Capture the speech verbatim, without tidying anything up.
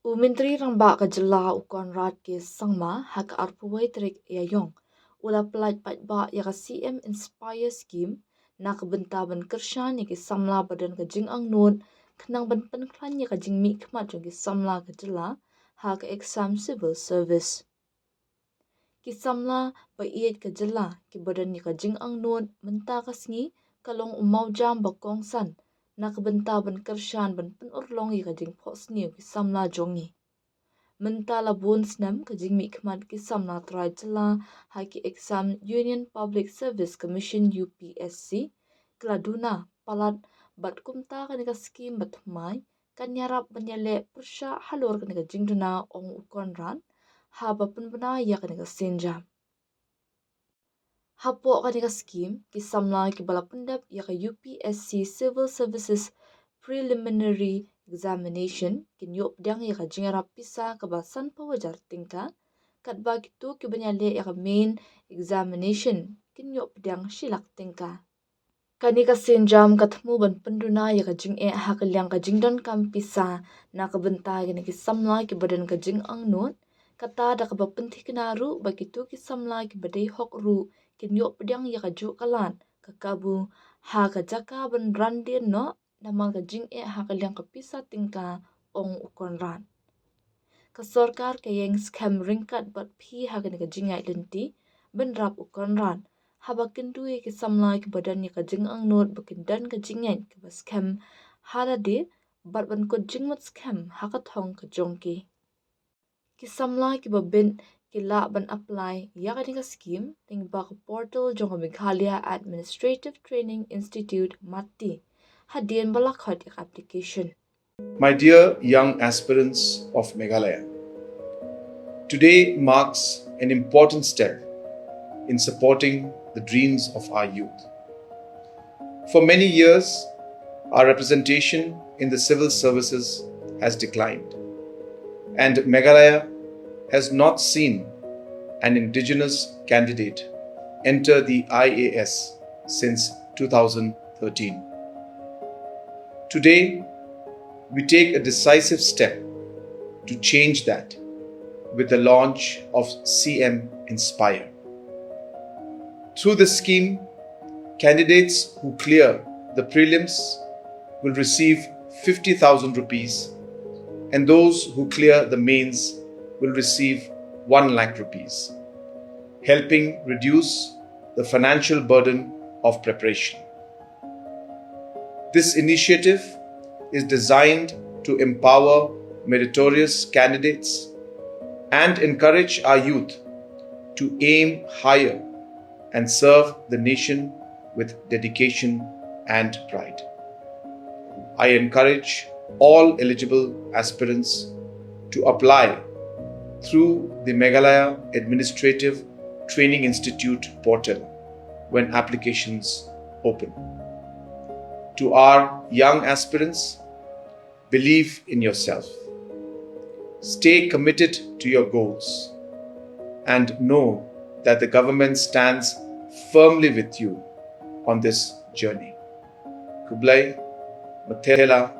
U Myntri Rangbah ka Jylla u Conrad K Sangma ha ka arphew wei tarik Ïaïong u la pyllait paidbah ïa ka C M Inspire Scheme na ka bynta ban kyrshan ïa ki samla ba don ka jingangnud khnang ban pynkhlaiñ ïa ka jingmihkhmat jong ki samla ka jylla ha ka exam civil service. Ki samla ba ïeit ka jylla kiba don ïa ka jingangnud mynta ka sngi ka long u mawjam ba kongsan na ka bynta ban kyrshan ban pynurlong ïa ka jingphohsniew ki samla jong ngi. Mynta la bun snem ka jingmihkhmat ki samla trai jylla ha ki exam Union Public Service Commission, U P S C, ka la duna palat bad kumta kane ka skhim ba thymmai kan ïarap ban ïaleh pyrshah halor kane ka jingduna, ong u Conrad haba pynbna ïa kane ka sienjam. Hapoh kane ka skhim, ki samla kiba la pyndep ïa ka U P S C Civil Services Preliminary Examination kin ïoh pdiang ïa ka jingïarap pisa kaba sanphew hajar tyngka, katba kito kiban ïaleh ïa ka Main Examination kin ïoh pdiang shi lak tyngka. Kane ka sienjam ka thmu ban pynduna ïa ka jingeh ha ka liang ka jingdonkam pisa na ka bynta kine ki samla kiba don ka jingangnud, kata da kaba pynthikna ruh ba kito ki samla kiba dei hok ruh kin ïoh pdiang ïa kajuh ka lad ka kabu ha ka jaka ban ran dien noh namar ka jingeh ha ka liang ka pisa tyngka, ong u Conrad. Ka sorkar ka ïeng skhem ryngkat bad phi ha kane ka jingïaid lynti, bynrap u Conrad haba kyntu ïa ki samla kiba don ïa ka jingangnud ba kin don ka jingïaid kaba skhem ha lade bad ban kut jingmut skhem ha ka thong ka jong ki. Ki samla kiba bit ki lah ban apply ïa kane ka skhim lyngba ka portal jong ka Meghalaya Administrative Training Institute, MATTI, hadien ba la khot ïa ka application. My dear young aspirants of Meghalaya, today marks an important step in supporting the dreams of our youth. For many years, our representation in the civil services has declined, and Meghalaya has not seen an indigenous candidate enter the I A S since two thousand thirteen. Today, we take a decisive step to change that with the launch of C M Inspire. Through this scheme, candidates who clear the prelims will receive fifty thousand rupees, and those who clear the mains will receive one lakh rupees, helping reduce the financial burden of preparation. This initiative is designed to empower meritorious candidates and encourage our youth to aim higher and serve the nation with dedication and pride. I encourage all eligible aspirants to apply through the Meghalaya Administrative Training Institute portal when applications open. To our young aspirants, believe in yourself. Stay committed to your goals and know that the government stands firmly with you on this journey. Khublei, Mathela,